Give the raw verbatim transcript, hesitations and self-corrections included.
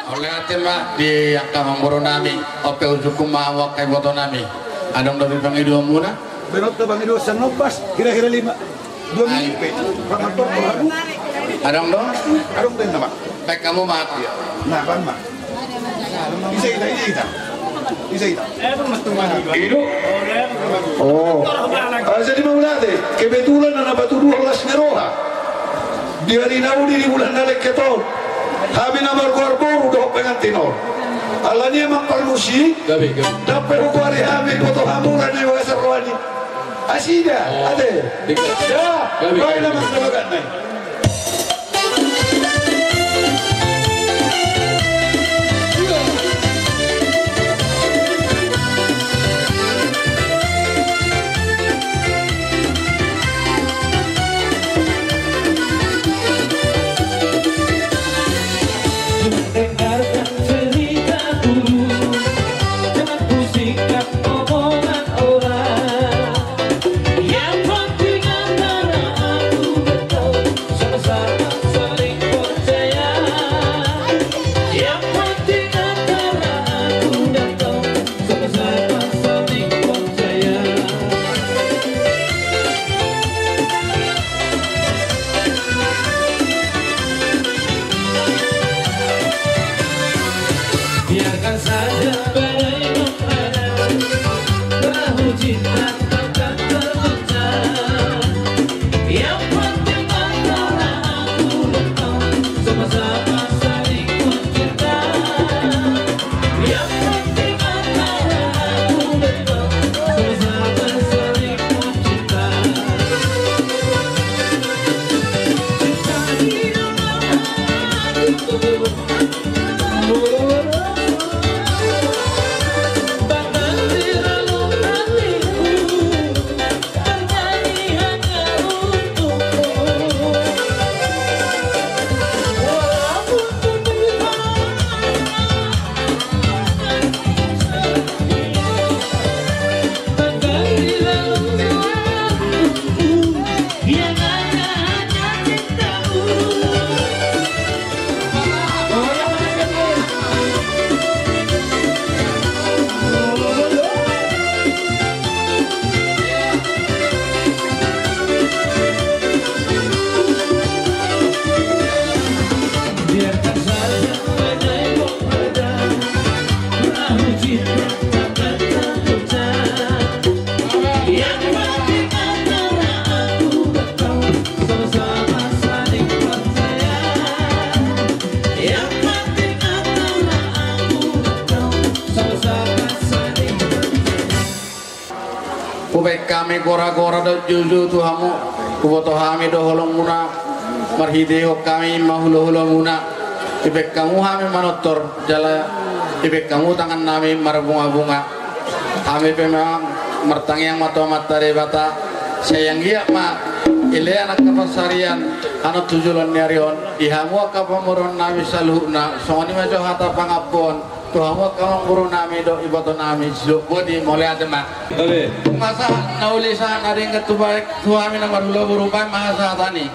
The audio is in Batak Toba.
Mauliate ma di angka amangboru nami, on pe hujungkun ma hamu angka iboto nami. Adong dope pangidoan muna? Berot do pangidoan sian Nobas, kira-kira lima, dua menit pe. Pak Mantor, Pak Habu. Adong do? Adong do nama. Baik, hamu ma. Iya. Nah, pan ma. Ise hita, ise hita. Ise hita. Ido. Oh. Ah, jadi mauliate, kebetulan anak batu dua belas ni roha. Di ari na uli di bulan na lengket on, hami na margoar boru dohot pengantin on. Alani i amang parmusik, gabe, gabe. Dapot hugoari hami iboto hamu ra na i bagasan roha ni. Asi da, oh, ate. Dikit. Ya, gabe, baen amang na bagan na i. Dengarkan cerita dulu, jangan ku singkat omongan orang. Yang penting antara aku dan kau sama-sama saling percaya. Yang penting antara aku dan kau sama-sama saling percaya. Biarkan saja badai menghadang, perahu cinta takkan tergoncang. Yang penting antara aku dan kau sama-sama saling mencinta. Yang penting antara aku dan kau sama-sama saling mencinta. Cinta di dalam hatiku. Hubaen hami gora-gora dohot joujou tu hamu. Huboto hami do holongmuna, marhitehon hami ma hula-hulamuna. Dibaen hamu hami manortor, jala dibaen hamu tangan nami marbunga-bunga. Hami pe memang martangiang ma tu Amanta Debata, sai anggiat ma dilean angka pansarian annon tu joloan ni ari on di hamu angka pamoruon nami saluhutna. Songon i ma jo hata pangampuon tu hamu angka amangboru nami dohot iboto nami sidok boti. Mauliate ma. Gabe. Tung ma sahat na uli, sahat na denggan tu baen tu hami na marhula boru, baen ma hasahaton i.